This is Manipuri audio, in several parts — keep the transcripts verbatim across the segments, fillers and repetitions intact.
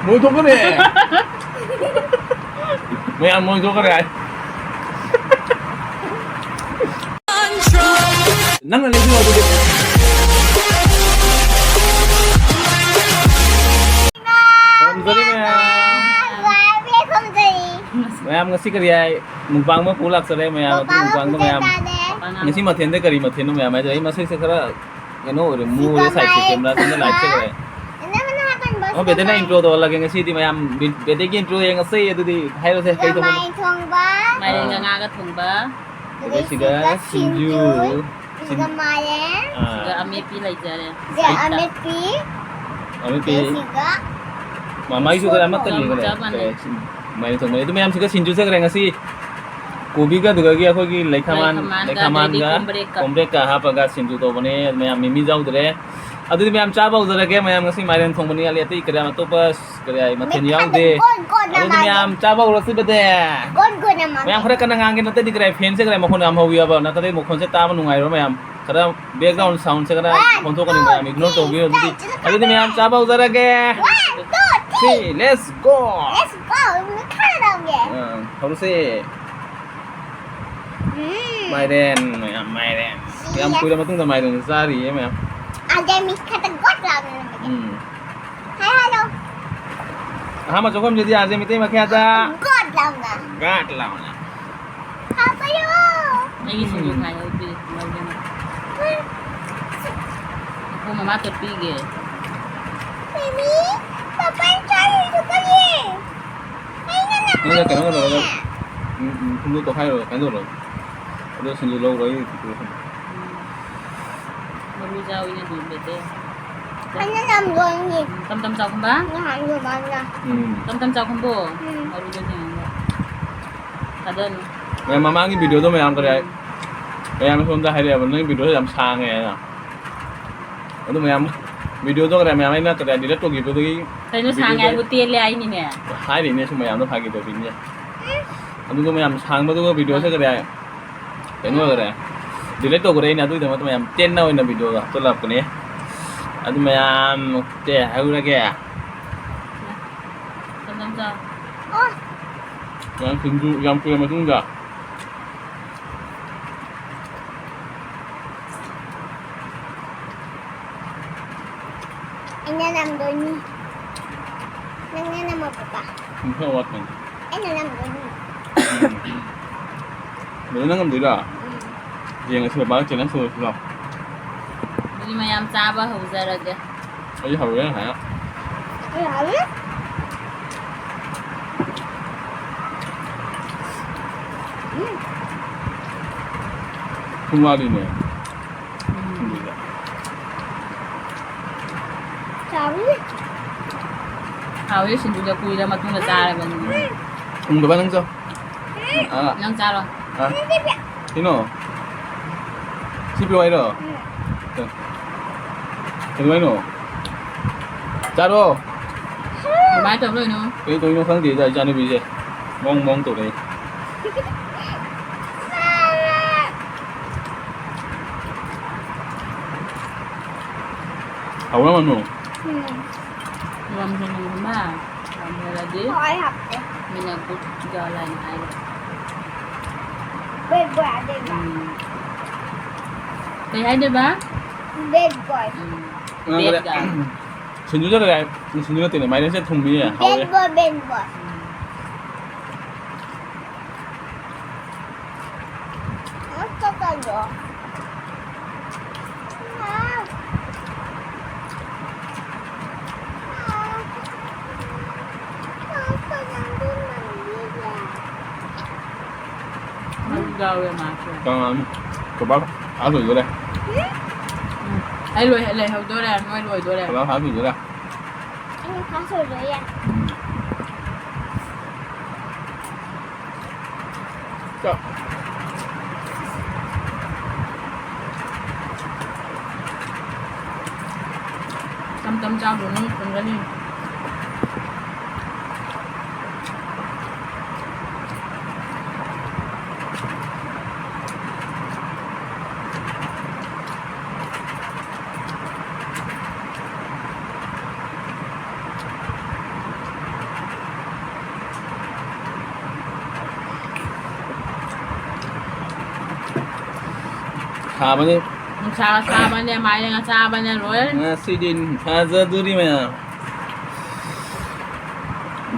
ꯃꯣꯏ ꯊꯣꯛꯈ꯭ꯔꯦ꯫ ꯃꯌꯥꯝ ꯃꯣꯏ ꯊꯣꯛꯈ꯭ꯔꯦ ꯍꯥꯏ꯫ ꯅꯪꯅ ꯂꯩꯕꯤꯌꯣ ꯑꯗꯨꯗꯤ꯫ ꯈꯨꯔꯨꯝꯖꯔꯤ ꯃꯌꯥꯝ꯫ ꯃꯌꯥꯝ ꯉꯁꯤ ꯀꯔꯤ ꯍꯥꯏ? ꯃꯨꯛꯕꯥꯡ ꯑꯃ ꯄꯨ ꯂꯥꯛꯆꯔꯦ ꯃꯌꯥꯝ꯫ ꯑꯗꯨ ꯃꯨꯛꯕꯥꯡꯗꯣ ꯃꯌꯥꯝ꯫ ꯉꯁꯤ ꯃꯊꯦꯜꯗ ꯀꯔꯤ ꯃꯊꯦꯜꯅꯣ ꯃꯌꯥꯝ ꯍꯥꯏꯗꯣ? ꯑꯩ ꯃꯁꯛꯁꯦ ꯈꯔ ꯀꯩꯅꯣ ꯑꯣꯏꯔꯦ, ꯃꯨꯔꯦ, ꯁꯥꯏꯠꯁꯦ ꯀꯦꯃꯦꯔꯥꯁꯤꯅ ꯂꯥꯏꯠꯁꯦ ꯈꯔ꯫ ꯑꯣ, ꯕꯦꯇꯦꯅ ꯏꯟꯇ꯭ꯔꯣ ꯇꯧꯍꯜꯂꯒꯦ ꯉꯁꯤꯗꯤ ꯃꯌꯥꯝ꯫ ꯕꯦ-, ꯕꯦꯇꯦꯒꯤ ꯏꯟꯇ꯭ꯔꯣ ꯌꯦꯡꯉꯁꯦ ꯑꯗꯨꯗꯤ꯫ ꯍꯥꯏꯔꯣꯁꯦ, ꯀꯩ ꯊꯣꯡꯕꯅꯣ? ꯃꯥꯏꯔꯦꯟꯒ ꯑꯥ꯫ ꯉꯥꯒ ꯊꯣꯡꯕ꯫ ꯑꯗꯨꯒ ꯁꯤꯒ ꯁꯤꯒ ꯁꯤꯡꯖꯨ꯫ ꯁꯤꯡꯖꯨ꯫ ꯁꯤꯒ ꯃꯥꯏꯔꯦꯟ꯫ ꯑꯥ꯫ ꯁꯤꯒ ꯑꯃꯦꯠꯄꯤ ꯂꯩꯖꯔꯦ꯫ ꯁꯤꯒ ꯑꯃꯦꯠꯄꯤ꯫ ꯑꯃꯦꯠꯄꯤ꯫ ꯁꯤꯒ ꯃꯃꯥꯏꯁꯨ ꯈꯔ ꯑꯃꯠꯇꯅꯤ ꯆꯞ ꯈꯔ꯫ ꯃꯥꯟꯅꯩ꯫ ꯀꯔꯤ? ꯃꯥꯏꯔꯦꯟ ꯊꯣꯡꯕꯅꯤ꯫ ꯑꯗꯨ ꯃꯌꯥꯝꯁꯤꯒ ꯁꯤꯡꯖꯨ ꯆꯠꯈ꯭ꯔꯦ ꯉꯁꯤ꯫ ꯀꯣꯕꯤꯒ ꯑꯗꯨꯗꯒꯤ ꯑꯩꯈꯣꯏꯒꯤ ꯂꯩꯈꯥꯃꯥꯟ, ꯂꯩꯈꯥꯃꯥꯟꯒ ꯂꯩꯈꯥꯃꯥꯟꯒ ꯑꯗꯩꯗꯤ ꯀꯣꯝꯕ꯭ꯔꯦꯛꯀ꯫ ꯀꯣꯝꯕ꯭ꯔꯦꯛꯀ ꯍꯥꯞꯄꯒ ꯁꯤꯡꯖꯨ ꯇꯧꯕꯅꯦ꯫ ꯃꯌꯥꯝ ꯃꯤꯃꯤ ꯌꯥꯎꯗ꯭ꯔꯦ꯫ ꯑꯗꯨꯗꯤ ꯃꯌꯥꯝ ꯆꯥꯕ ꯍꯧꯖꯔꯒꯦ꯫ ꯃꯌꯥꯝ ꯉꯁꯤ ꯃꯥꯏꯔꯦꯟ ꯊꯣꯡꯕꯅꯤ꯫ ꯑꯇꯩ ꯀꯔꯤ ꯑꯇꯣꯞꯄ ꯀꯔꯤ ꯍꯥꯏ ꯃꯊꯦꯜ ꯃꯤꯠ ꯌꯥꯎꯗꯦ꯫ ꯀꯣꯟ ꯀꯣꯟꯅ ꯑꯗꯨꯗꯤ ꯃꯥꯜꯂꯦ꯫ ꯃꯌꯥꯝ ꯆꯥꯕ ꯍꯧꯔꯁꯤꯕꯗꯤ꯫ ꯀꯣꯟ ꯀꯣꯟꯅ ꯃꯥꯜꯂꯦ꯫ ꯃꯌꯥꯝ ꯈꯔ ꯀꯟꯅ ꯉꯥꯡꯒꯦ, ꯅꯠꯇ꯭ꯔꯗꯤ ꯀꯔꯤ ꯐꯦꯟꯁꯦ ꯀꯔꯤ ꯃꯈꯣꯟ ꯌꯥꯝ ꯍꯧꯋꯤꯑꯕ, ꯅꯠꯇ꯭ꯔꯗꯤ ꯃꯈꯣꯟꯁꯦ ꯇꯥꯕ ꯅꯨꯡꯉꯥꯏꯔꯣꯏ ꯃꯌꯥꯝ꯫ ꯈꯔ background soundꯁꯦ ꯈꯔ One, ꯑꯣꯟꯊꯣꯛꯀꯅꯤ two, ꯃꯌꯥꯝ, ignore three, ꯇꯧꯕꯤꯌꯨ ꯑꯗꯨꯗꯤ꯫ Start. ꯑꯗꯨꯗꯤ ꯃꯌꯥꯝ ꯆꯥꯕ ꯍꯧꯖꯔꯒꯦ꯫ One, two, three. Three, let's go. Let's go. ꯃꯈꯥ ꯇꯧꯒꯦ꯫ ꯑꯥ, ꯍꯧꯔꯁꯦ꯫ ꯎꯝ꯫ ꯃꯥꯏꯔꯦꯟ ꯃꯌꯥꯝ, ꯃꯥꯏꯔꯦꯟ꯫ ꯌꯥꯝ ꯁꯤ ꯀꯨꯏꯔ ꯃꯇꯨꯡꯗ ꯃꯥꯏꯔꯦꯟ ꯆꯥꯔꯤꯌꯦ ꯃꯌꯥꯝ꯫ ꯑꯗꯩ ꯃꯤ ꯈꯛꯇ ꯒꯣꯠ ꯂꯥꯎꯅ ꯂꯩꯔꯝꯕꯒꯤ꯫ ꯎꯝ꯫ ꯍꯥꯏ ꯍꯜꯂꯣ꯫ ꯑꯍꯥꯟꯕ ꯆꯥꯛꯈꯨꯝꯁꯤꯗꯤ ꯑꯥꯔꯖꯦ ꯃꯤꯇꯩ ꯃꯈꯥꯗ꯫ ꯒꯣꯠ ꯂꯥꯎꯅ꯫ ꯒꯥꯠ ꯂꯥꯎꯅ꯫ ꯍꯥꯞꯄꯌꯣ꯫ ꯑꯩꯒꯤ ꯁꯤꯡꯖꯨ ꯎꯝ꯫ ꯈꯥꯏꯌꯣ, ꯄꯤꯔꯛ-, ꯂꯧꯒꯦꯅ꯫ ꯎꯝ꯫ ꯑꯩꯈꯣꯏ ꯃꯃꯥ ꯇꯣꯠꯄꯤꯒꯦ꯫ ꯃꯤꯃꯤ, ꯄꯥꯄꯥꯅ ꯆꯥꯔꯤꯗꯨ ꯀꯔꯤ? ꯑꯩꯅ ꯅꯪꯅ ꯀꯩꯅꯣ ꯅꯝꯕꯅꯦ꯫ ꯇꯧꯔꯒ, ꯎꯝ, ꯎꯝ, ꯊꯨꯝꯗꯣ ꯇꯣꯈꯥꯏꯔꯣ, ꯀꯩꯅꯣ ꯇꯧꯔꯣ꯫ ꯑꯗꯣ ꯁꯤꯡꯖꯨ ꯂꯧꯔꯣ, ꯑꯩ ꯄꯤꯔꯛꯀꯦ꯫ ꯎꯝ꯫ ꯃꯔꯨ ꯆꯥꯎ, ꯏꯅꯦ, ꯑꯗꯨꯝ ꯂꯩꯇꯦ꯫ ꯑꯩꯅ ꯅꯝꯗꯣꯏꯅꯤ꯫ ꯎꯝ, ꯇꯝ ꯇꯝ ꯆꯥꯎ, ꯈꯨꯝꯕ꯫ ꯅꯍꯥꯟ ꯑꯗꯨꯃꯥꯏꯅ꯫ ꯎꯝ꯫ ꯇꯝ ꯇꯝ ꯆꯥꯎ, ꯈꯨꯝꯕꯣ꯫ ꯎꯝ꯫ ꯃꯔꯨꯗꯣ ꯌꯦꯡꯉꯒ꯫ ꯊꯥꯗꯅꯨ꯫ ꯃꯌꯥꯝ ꯃꯃꯥꯡꯒꯤ videoꯗꯣ ꯃꯌꯥꯝ ꯀꯔꯤ ꯍꯥꯏ? ꯎꯝ꯫ ꯃꯌꯥꯝꯅ ꯁꯣꯝꯗ ꯍꯥꯏꯔꯛꯑꯦꯕ, "ꯅꯪꯒꯤ videoꯁꯦ ꯌꯥꯝ ꯁꯥꯡꯉꯦ" ꯍꯥꯏꯅ꯫ ꯑꯗꯨ ꯃꯌꯥꯝ videoꯗꯣ ꯀꯔꯤ ꯃꯌꯥꯝ ꯑꯩꯅ ꯀꯔꯤ delete ꯇꯧꯈꯤꯕꯗꯨꯒꯤ ꯀꯩꯅꯣ ꯁꯥꯡꯉꯦ videoꯗꯣ ꯍꯥꯏꯕꯨ ꯇꯦꯜꯂꯦ ꯍꯥꯏꯅꯤꯅꯦ꯫ ꯍꯥꯏꯔꯤꯅꯦ ꯁꯨꯝ ꯃꯌꯥꯝꯗꯣ ꯐꯥꯒꯤ ꯇꯧꯕꯤꯅꯦ꯫ ꯑꯗꯨꯒ ꯃꯌꯥꯝ ꯁꯥꯡꯕꯗꯨꯒ videoꯁꯦ ꯀꯔꯤ ꯍꯥꯏ? ꯀꯩꯅꯣ ꯑꯣꯏꯈꯔꯦ꯫ Delete ꯇꯧꯈ꯭ꯔꯦ ꯑꯩꯅ ꯑꯗꯨꯒꯤꯗꯃꯛꯇ ꯃꯌꯥꯝ ꯇꯦꯟꯅ ꯑꯣꯏꯅ videoꯗꯣ ꯍꯥꯞꯆꯤꯜꯂꯛꯄꯅꯦ꯫ ꯑꯗꯨ ꯃꯌꯥꯝ ꯇꯦ ꯍꯥꯏꯔꯨꯔꯒꯦ꯫ ꯑꯣ꯫ ꯌꯥꯝ ꯁꯤꯡꯖꯨ ꯌꯥꯝ ꯀꯨꯏꯔ ꯃꯇꯨꯡꯗ꯫ ꯑꯩꯅ ꯅꯝꯗꯣꯏꯅꯤ꯫ ꯅꯪꯅ ꯅꯝꯃꯣ, ꯄꯄꯥ꯫ ꯁꯨꯝ ꯈꯔ ꯋꯥꯠꯄꯅꯤ꯫ ꯑꯩꯅ ꯅꯝꯗꯣꯏꯅꯤ꯫ ꯎꯝ꯫ ꯂꯣꯏꯅ ꯉꯝꯗꯣꯏꯔꯣ? ꯎꯝ꯫ ꯌꯦꯡꯉꯁꯤ, ꯕꯕꯥꯒ challenge ꯇꯧꯔꯁꯤ ꯂꯥꯎ꯫ ꯑꯗꯨꯗꯤ ꯃꯌꯥꯝ ꯆꯥꯕ ꯍꯧꯖꯔꯒꯦ꯫ ꯑꯩ ꯍꯧꯔꯦ ꯉꯁꯥꯏꯅ꯫ ꯑꯩ ꯍꯧꯔꯦ꯫ ꯎꯝ꯫ ꯊꯨꯝ ꯋꯥꯠꯂꯤꯅꯦ꯫ ꯎꯝ꯫ ꯁꯤꯡꯖꯨꯗ꯫ ꯆꯥꯎꯋꯤ꯫ ꯍꯥꯎꯋꯤ, ꯁꯤꯡꯖꯨꯗ ꯀꯨꯏꯔ ꯃꯇꯨꯡꯗ ꯆꯥꯔꯕꯅꯤ꯫ ꯎꯝ꯫ ꯎꯝ, ꯕꯕꯥ, ꯅꯪ ꯆꯥꯎ꯫ ꯑꯥ꯫ ꯅꯪ ꯆꯥꯔꯣ꯫ ꯑꯥ꯫ ꯀꯩꯅꯣ? ꯁꯤ ꯄꯤꯌꯨ ꯍꯥꯏꯔꯣ? ꯎꯝ꯫ ꯀꯩꯅꯣ ꯍꯥꯏꯅꯣ? ꯆꯥꯔꯣ꯫ ꯀꯃꯥꯏꯅ ꯇꯧꯗꯣꯏꯅꯣ? ꯀꯩ ꯇꯧꯔꯤꯅꯣ ꯈꯪꯗꯦꯗ, ꯏꯆꯥꯅꯨꯄꯤꯁꯦ꯫ ꯃꯑꯣꯡ ꯃꯑꯣꯡ ꯇꯧꯔꯛꯑꯦ꯫ ꯍꯧꯔꯝꯃꯅꯨ꯫ ꯎꯝ꯫ ꯌꯥꯝ ꯍꯦꯟꯖꯤꯟꯕ꯫ ꯌꯥꯝ ꯍꯦꯜꯂꯗꯤ ꯍꯣꯏ, ꯍꯥꯞꯀꯦ꯫ ꯃꯤꯅ good girl ꯍꯥꯏꯅ ꯍꯥꯏꯔꯣꯏ꯫ Bad boy ꯍꯥꯏꯗꯣꯏꯕ꯫ ꯎꯝ꯫ ꯀꯩ ꯍꯥꯏꯗꯣꯏꯕ? Bad boy꯫ ꯎꯝ꯫ ꯑꯉꯥꯡ ꯈꯔ bad girl꯫ ꯁꯤꯡꯖꯨꯗ ꯂꯩ ꯍꯥꯏ-, ꯁꯤꯡꯖꯨ ꯅꯠꯇꯦꯅꯦ, ꯃꯥꯏꯔꯦꯟꯁꯦ ꯊꯨꯝꯃꯤꯌꯦ, ꯍꯥꯎꯋꯦ꯫ Bad boy, bad boy꯫ ꯎꯝ꯫ ꯀꯅꯥꯅꯣ? ꯀꯕꯥꯕ ꯑꯥ ꯂꯣꯏꯗꯣꯔꯦ꯫ ꯎꯝ꯫ ꯑꯩ ꯂꯣꯏ-, ꯂꯩꯍꯧꯗꯣꯔꯦ, ꯅꯣꯏ ꯂꯣꯏꯗꯣꯔꯦ꯫ ꯀꯕꯥꯕ ꯑꯥ ꯂꯣꯏꯗꯣꯔꯦ꯫ ꯑꯩꯅ ꯐꯥꯔꯁ ꯑꯣꯏꯗꯣꯏ ꯌꯥꯏ꯫ ꯆꯥꯛ꯫ ꯇꯝ ꯇꯝ ꯆꯥꯕꯗꯣ ꯅꯣꯏ ꯇꯨꯝꯒꯅꯤ꯫ ꯁꯥꯕꯅꯤ꯫ ꯅꯨꯡꯁꯥꯒ ꯁꯥꯕꯅꯦ, ꯃꯥꯏꯔꯦꯟꯒ ꯆꯥꯕꯅꯦ, ꯂꯣꯏꯔꯦ꯫ ꯉꯁꯤꯗꯤ ꯐꯖꯗꯣꯔꯤ ꯃꯌꯥꯝ꯫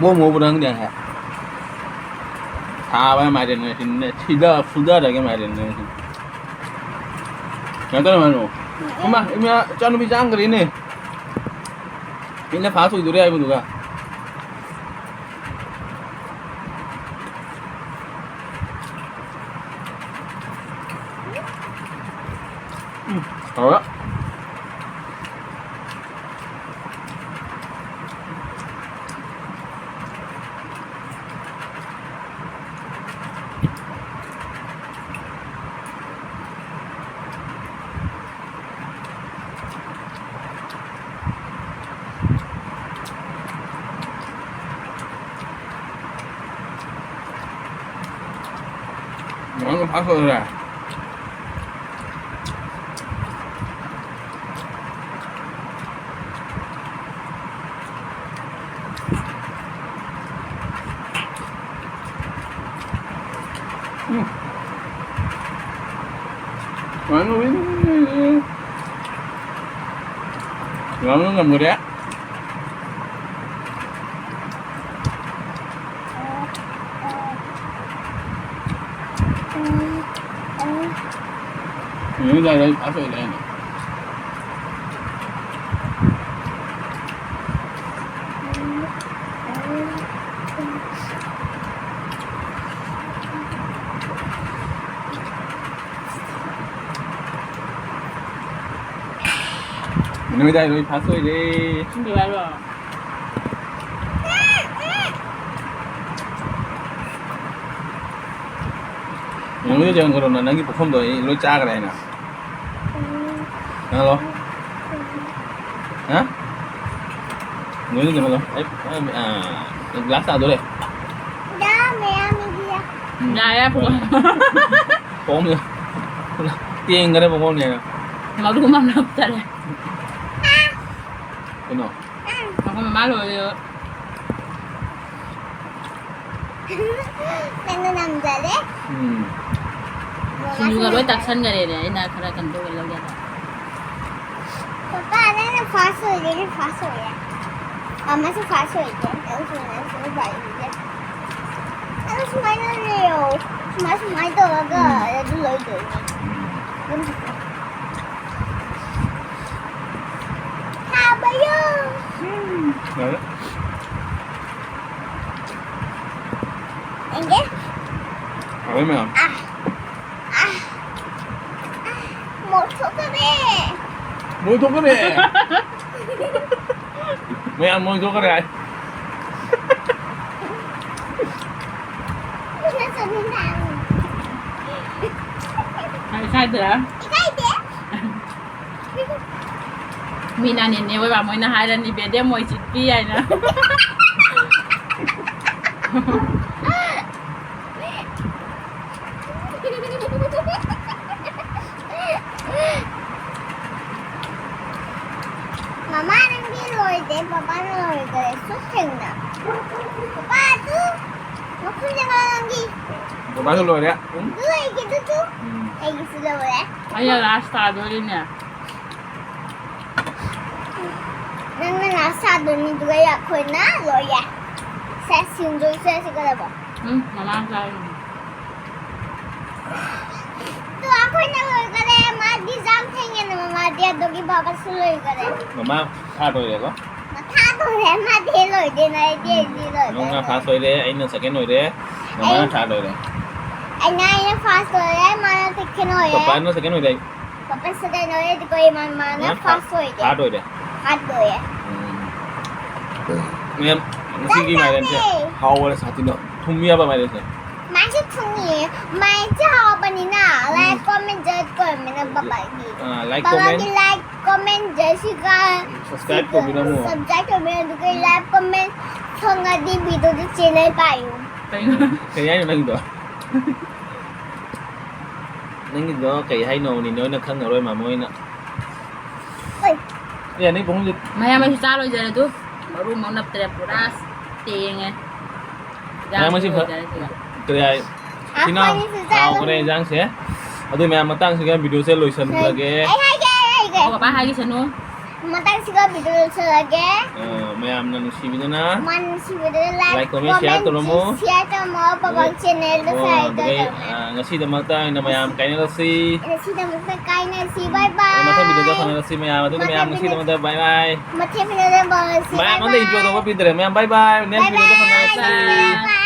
ꯕꯣꯝ ꯍꯧꯕ꯭ꯔꯥ ꯈꯪꯗꯦ ꯉꯁꯥꯏ꯫ ꯁꯥꯕꯅ ꯃꯥꯏꯔꯦꯟ ꯉꯁꯤꯅꯦ꯫ ꯁꯤꯗ ꯐꯨꯗꯔꯒꯦ ꯃꯥꯏꯔꯦꯟ ꯉꯁꯤ꯫ ꯀꯩꯅꯣ ꯇꯧꯔꯦ ꯃꯥꯅꯣ꯫ ꯏꯃꯥ, ꯏꯃꯥ, ꯏꯆꯥꯅꯨꯄꯤ ꯆꯥꯡꯈ꯭ꯔꯦꯅꯦ꯫ ꯃꯤꯠꯅ ꯐꯥꯁ ꯑꯣꯏꯗꯣꯔꯦ ꯍꯥꯏꯕꯗꯨꯒ꯫ ꯎꯝ, ꯍꯥꯎꯔꯦ꯫ ꯃꯣꯔꯣꯛ ꯐꯥ ꯁꯣꯏꯔꯦ꯫ ꯎꯝ꯫ ꯉꯥꯅꯨ ꯏꯪ-, ꯉꯥꯅꯨ ꯉꯝꯈꯔꯦ꯫ ꯅꯨꯃꯤꯗꯥꯡꯗ ꯑꯩ ꯐꯥꯁ ꯑꯣꯏꯗꯥꯏꯅꯦ꯫ ꯅꯨꯃꯤꯗꯥꯡ ꯂꯣꯏ ꯐꯥꯁ ꯑꯣꯏꯔꯦ꯫ ꯅꯨꯃꯤꯗꯥꯡ ꯀꯩꯅꯣꯅ ꯅꯪꯒꯤ ꯄꯨꯈꯝꯗꯣ ꯑꯩ ꯂꯣꯏ ꯆꯥꯈ꯭ꯔꯦ ꯍꯥꯏꯅ꯫ ꯍꯜꯂꯣ꯫ ꯍꯥ? ꯅꯣꯏꯗꯤ ꯀꯩꯅꯣ ꯇꯧ꯫ ꯑꯩ, ꯑꯩ, ꯑꯥ, ꯒ꯭ꯂꯥꯁ ꯇꯥꯗꯣꯔꯦ꯫ ꯎꯝ꯫ ꯌꯥꯔꯦ, ꯄꯨꯡ꯫ ꯄꯣꯝꯁꯦ꯫ ꯇꯦꯡꯈꯔꯦ ꯄꯨꯡꯄꯣꯝꯁꯦ꯫ ꯃꯔꯨ ꯑꯃ ꯅꯞꯇꯔꯦ꯫ ꯀꯩꯅꯣ? ꯃꯈꯣꯏ ꯃꯃꯥ ꯂꯣꯏꯔꯦ꯫ ꯅꯪꯅ ꯅꯝꯖꯔꯦ꯫ ꯎꯝ꯫ ꯁꯤꯡꯖꯨꯒ ꯂꯣꯏ ꯇꯥꯛꯁꯟꯈꯔꯦꯅꯦ, ꯑꯩꯅ ꯈꯔ ꯀꯩꯅꯣ ꯇꯧꯒꯦ ꯂꯧꯒꯦ ꯇꯧꯔꯦ꯫ ꯄꯄꯥ, ꯅꯪꯅ ꯐꯥꯔꯁ ꯑꯣꯏꯔꯦ, ꯅꯪ ꯐꯥꯔꯁ ꯑꯣꯏꯔꯦ꯫ ꯑꯃꯁꯨ ꯐꯥꯔꯁ ꯑꯣꯏꯔꯦ, ꯅꯪꯁꯨ, ꯅꯪꯁꯨ ꯐꯥꯔꯁ ꯑꯣꯏꯔꯦ꯫ ꯅꯪ ꯁꯨꯃꯥꯏꯅ ꯂꯩꯌꯣ꯫ ꯁꯨꯃꯥꯏ, ꯁꯨꯃꯥꯏꯅ ꯇꯧꯔꯒ ꯎꯝ꯫ ꯑꯗꯨ ꯂꯣꯏꯗꯣꯏꯅꯦ꯫ ꯎꯝ꯫ ꯑꯗꯨꯝ ꯊꯥꯕꯌꯣ꯫ ꯎꯝ꯫ ꯌꯥꯔꯦ꯫ ꯌꯦꯡꯒꯦ꯫ ꯍꯥꯎꯋꯦ ꯃꯌꯥꯝ꯫ ꯑꯥ꯫ ꯑꯥ꯫ ꯑꯥ꯫ ꯃꯣꯠꯊꯣꯛꯀꯅꯤ꯫ ꯃꯣꯏ ꯊꯣꯛꯀꯅꯤ꯫ ꯃꯌꯥꯝ ꯃꯣꯏ ꯊꯣꯛꯀꯅꯤ ꯍꯥꯏ꯫ ꯃꯤꯅ ꯆꯠꯃꯤꯟꯅꯔꯦ꯫ ꯏꯀꯥꯏꯗ꯭ꯔꯥ? ꯏꯀꯥꯏꯗꯦ꯫ ꯃꯤꯅ ꯅꯦꯅꯦ ꯍꯣꯏ ꯃꯥꯃꯣꯏꯅ ꯍꯥꯏꯔꯅꯤ, "ꯕꯦꯗꯦꯝ ꯃꯣꯏ ꯆꯤꯠꯄꯤ" ꯍꯥꯏꯅ꯫ ꯃꯃꯥ, ꯅꯪꯗꯤ ꯂꯣꯏꯗꯦ, ꯄꯄꯥꯅ ꯂꯣꯏꯈ꯭ꯔꯦ꯫ ꯁꯨꯛ ꯊꯦꯡꯅ꯫ ꯄꯄꯥ, ꯑꯗꯨ ꯃꯈꯨꯝ ꯖꯒꯥ ꯅꯪꯒꯤ꯫ ꯄꯄꯥꯁꯨ ꯂꯣꯏꯔꯦ꯫ ꯎꯝ꯫ ꯑꯗꯨ ꯑꯩꯒꯤꯗꯨꯁꯨ꯫ ꯎꯝ꯫ ꯑꯩꯒꯤꯁꯨ ꯂꯣꯏꯔꯦ꯫ ꯑꯩꯅ ꯂꯥꯁ ꯇꯥꯗꯣꯔꯤꯅꯦ꯫ ꯅꯪꯅ ꯂꯥꯁ ꯇꯥꯗꯣꯏꯅꯤ, ꯑꯗꯨꯒ ꯑꯩꯈꯣꯏꯅ ꯂꯣꯏꯔꯦ꯫ ꯁꯦ, ꯁꯤꯡꯖꯨ ꯆꯥꯁꯤ ꯀꯩꯗꯧꯕ? ꯎꯝ, ꯃꯃꯥ ꯆꯥꯔꯤꯅꯦ꯫ ꯑꯗꯣ ꯑꯩꯈꯣꯏꯅ ꯂꯣꯏꯈꯔꯦ, ꯃꯥꯗꯤ ꯆꯥꯛ ꯊꯦꯡꯉꯦꯅ ꯃꯃꯥꯗꯤ, ꯑꯗꯨꯒꯤ ꯕꯥꯕꯥꯁꯨ ꯂꯣꯏꯈꯔꯦ꯫ ꯃꯃꯥ ꯊꯥ ꯂꯣꯏꯔꯦꯀꯣ? ꯃꯊꯥ ꯂꯣꯏꯔꯦ, ꯃꯥꯗꯤ ꯂꯣꯏꯗꯦꯅ ꯑꯩꯗꯤ, ꯑꯩꯗꯤ ꯂꯣꯏꯔꯦ꯫ ꯅꯪꯅ ꯐꯥꯔꯁ ꯑꯣꯏꯔꯦ, ꯑꯩꯅ ꯁꯦꯀꯦꯟ ꯑꯣꯏꯔꯦ, ꯃꯃꯥꯅ ꯑꯩ ꯊꯥꯔꯠ ꯑꯣꯏꯔꯦ꯫ ꯑꯩꯅ, ꯑꯩꯅ ꯐꯥꯔꯁ ꯑꯣꯏꯔꯦ, ꯃꯥꯅ ꯁꯦꯀꯦꯟ ꯑꯣꯏꯔꯦ꯫ ꯄꯄꯥꯅ ꯁꯦꯀꯦꯟ ꯑꯣꯏꯔꯦ꯫ ꯄꯄꯥ ꯁꯦꯀꯦꯟ ꯑꯣꯏꯔꯦ, ꯑꯗꯨꯒ ꯏꯃꯥꯅ ꯃꯥꯅ ꯐꯥꯔꯁ ꯑꯣꯏꯔꯦ꯫ ꯊꯥꯔꯠ ꯑꯣꯏꯔꯦ꯫ ꯊꯥꯔꯠ ꯑꯣꯏꯔꯦ꯫ ꯎꯝ꯫ ꯃꯌꯥꯝ, ꯉꯁꯤꯒꯤ ꯆꯥꯛ ꯃꯥꯏꯔꯦꯟꯁꯦ ꯆꯥꯔꯦ꯫ ꯍꯥꯎꯕꯅ ꯁꯥꯊꯤꯅ ꯊꯨꯝꯃꯤ ꯍꯥꯏꯕ ꯃꯥꯏꯔꯦꯟꯁꯦ꯫ ꯃꯥꯏꯁꯦ ꯊꯨꯝꯃꯤ꯫ ꯃꯥꯏꯁꯦ ꯍꯥꯎꯕꯅꯤꯅ ꯎꯝ꯫ ꯂꯥꯏꯛ, ꯀꯣꯃꯦꯟ, ꯁꯤꯌꯔ ꯇꯧꯔꯝꯃꯤꯅ ꯕꯕꯥꯒꯤ꯫ ꯑꯥ, ꯂꯥꯏꯛ, ꯕꯕꯥꯒꯤ ꯀꯣꯃꯦꯟ꯫ ꯂꯥꯏꯛ, ꯀꯣꯃꯦꯟ, ꯁꯤꯌꯔ, ꯁꯕꯁꯀ꯭ꯔꯥꯏꯕ ꯇꯧꯕꯤꯔꯝꯃꯨ꯫ ꯁꯕꯁꯀ꯭ꯔꯥꯏꯕ ꯇꯧꯕꯤꯔꯝꯃꯨ, ꯑꯗꯨꯒ ꯂꯥꯏꯛ, ꯀꯣꯃꯦꯟ ꯐꯪꯉꯗꯤ ꯚꯤꯗꯤꯑꯣꯗꯨ ꯆꯦꯟꯅꯦꯜ ꯄꯥꯏꯌꯨ꯫ ꯀꯩꯅꯣ? ꯀꯩ ꯍꯥꯏꯅꯣ ꯅꯪꯒꯤꯗꯣ? ꯅꯪꯒꯤꯗꯣ ꯀꯩ ꯍꯥꯏꯅꯣ? ꯅꯤꯅꯦ ꯍꯣꯏꯅ ꯈꯪꯉꯔꯣꯏ, ꯃꯥꯃꯣ ꯍꯣꯏꯅ꯫ ꯑꯣꯏ꯫ ꯑꯦ, ꯅꯪ ꯄꯨꯈꯝꯁꯦ ꯃꯌꯥꯝ ꯑꯩꯁꯨ ꯆꯥ ꯂꯣꯏꯖꯔꯦ ꯑꯗꯨ꯫ ꯃꯔꯨ ꯑꯃꯨꯛ ꯅꯞꯇ꯭ꯔꯦ, ꯄꯨꯔꯥ ꯇꯦꯡꯉꯦ꯫ ꯃꯌꯥꯝ ꯑꯁꯤ ꯐ-, ꯂꯣꯏꯖꯔꯦ ꯁꯤꯒ꯫ ꯀꯔꯤ ꯍꯥꯏ? ꯁꯤꯅ ꯑꯩꯈꯣꯏꯅꯤꯁꯨ ꯆꯥ ꯍꯥꯎꯈ꯭ꯔꯦ ꯂꯣꯏꯔꯦ꯫ ꯏꯟꯖꯥꯡꯁꯦ꯫ ꯑꯗꯨ ꯃꯌꯥꯝ, ꯃꯇꯥꯡꯁꯤꯒ video ꯁꯦ ꯂꯣꯏꯁꯤꯜꯂꯒꯦ꯫ ꯑꯩ ꯍꯥꯏꯒꯦ, ꯑꯩ ꯍꯥꯏꯒꯦ꯫ ꯑꯣ, ꯕꯕꯥ ꯍꯥꯏꯒꯤꯁꯅꯨ꯫ ꯃꯇꯥꯡꯁꯤꯒ video ꯂꯣꯏꯁꯤꯜꯂꯒꯦ꯫ ꯑ, ꯃꯌꯥꯝꯅ ꯅꯨꯡꯁꯤꯕꯤꯗꯨꯅ ꯃꯥ ꯅꯨꯡꯁꯤꯕꯤꯗꯨꯅ like, like, comment, share ꯇꯧꯔꯝꯃꯣ꯫ Share ꯇꯧꯔꯝꯃꯣ, ꯕꯕꯥ channel ꯗ ꯑꯣ, share ꯑꯗꯨꯗꯩ, ꯇꯧꯔꯝꯃꯣ꯫ ꯑ, ꯉꯁꯤꯗꯃꯛꯇ ꯑꯩꯅ ꯃꯌꯥꯝ ꯀꯥꯏꯅꯔꯁꯤ꯫ ꯉꯁꯤꯗꯃꯛꯇ ꯀꯥꯏꯅꯔꯁꯤ, bye bye꯫ ꯃꯊꯪ video ꯗ ꯐꯪꯅꯔꯁꯤ ꯃꯌꯥꯝ꯫ ꯑꯗꯨꯗꯤ ꯃꯌꯥꯝ, ꯃꯊꯪ video ꯉꯁꯤꯗꯃꯛꯇ bye bye꯫ ꯃꯊꯪ video ꯗ ꯐꯪꯉꯁꯤ, ꯃꯌꯥꯝ bye ꯑꯝꯇ intro bye꯫ ꯇꯧꯕ ꯄꯤꯗ꯭ꯔꯦ꯫ ꯃꯌꯥꯝ bye bye꯫ Next Bye video ꯗ bye꯫ ꯐꯪꯅꯔꯁꯤ꯫ Bye bye꯫